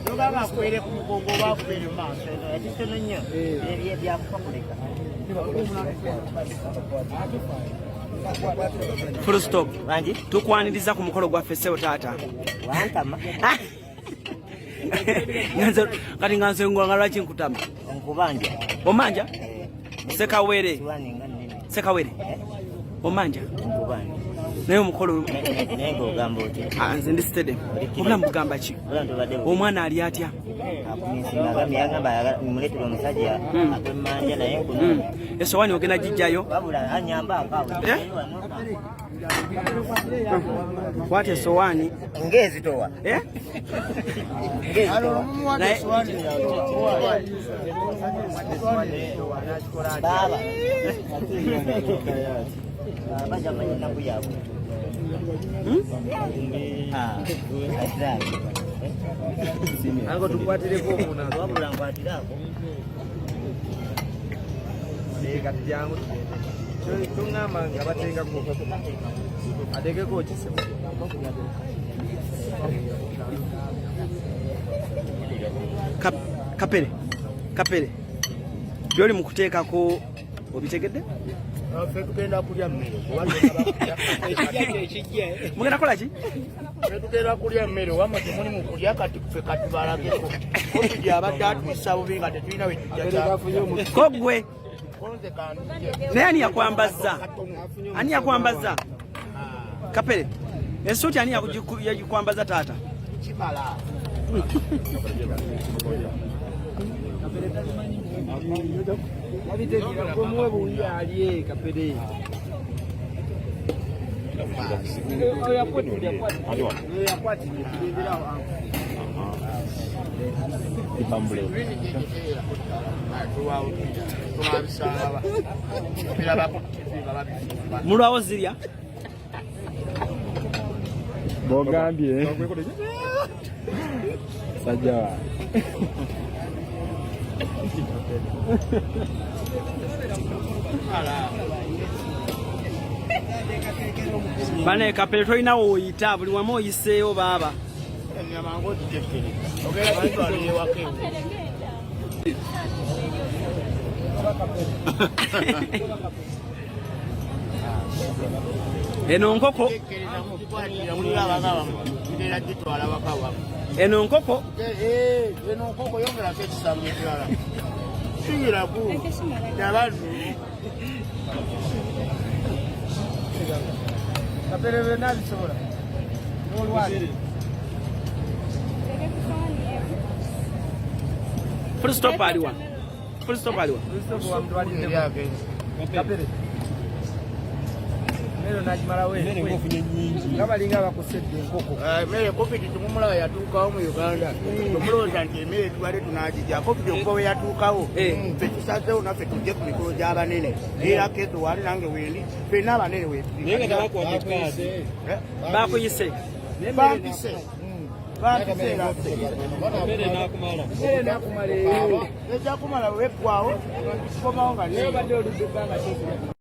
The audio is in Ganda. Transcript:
Nogamba akubeere ku mugongo oba akubeere mu maaso, ekitono nnyo byakufa kuleka. Full stop. Bangi. Tukwaniriza ku mukolo gwaffe, ssebo taata. Wantama. Kati nga nze nga lwaki nkutama? Nkubanja. Omanja Sekawere. Siwani nga nnene. Sekawere, omanja? Nkubanja. Naye omukolo Naye ng'ogamba otya? Ah, nze ndi steady. Obulamu bugamba ki? Obulamu tubadde bubi. Omwana ali atya? Akumisinga, agambye, yagamba muleetere omusajja akwemmanja, naye nkuno. Esowani ogenda gijjayo? Wabula anyamba akaawe. Eh? Kwata esowaani. Ng'ezitowa. Eh? Ng'ezitowa. Naye Baaba bajamanya ennaku yaabwe. Ah, exactly. Ango tukwatireko omuna. Wabula nkwatirako. Kati jangu tugende. Tuŋŋamba nga bateekako ateekeko kisebo. Kapere, Kapere, byoli mu kuteekako obitegedde? Ffe tugenda kulya mmere. Mugenda kukola ki? Ffe tugenda kulya mmere. Wamma temuli mu kulya, kati ffe katubalageko. Covid abadde atuyisa bubi nga tetulina we tujja. Ko gwe? Konze kandije. Naye ani yakwambazza? Ani yakwambazza, Kapere, esuuti? Ani yagikwambaza, taata? Kimala. Yabitegera gomuwe buyi alye Kapere. Oyo yakwatidde tulindirawo. Mpambule. Tulabisanga birabako TV nga babifumba. Mulwawo zirya. Bogambye. Sajja wa. Bane Kapere, tolinawo oyita, buli wamu oyiseewo baaba. Ennyama ng'ogitekere ogenda gitwala ewaka ewo. Eno nkoko. Ngenda gitwala waka wamu. Eno nkoko. Eno nkoko, yongerako ekisambu ekirala singiraku nabanu. Kapere byonna bisobola n'olwali. Full stop aliwa? Full stop aliwa? Kapere mmere nagimalawo nga balinga abakusedde enkoko. Emmere, Covid tumumulaba yatuukawo mu Uganda, tumulowooza nti emmere tubadde tunagijja. Covid okuva we yatuukawo, ffe tusazeewo naffe tujje ku mikolo gy'abanene, era kezo wali nange wendi, ffenna abanene wetuli. Bakuyise? Bampise, bampise era. Mmere nakumala eyo. Ejja kumala weggwawo, komawo nga naye obadde oludde ebbanga kyokulya.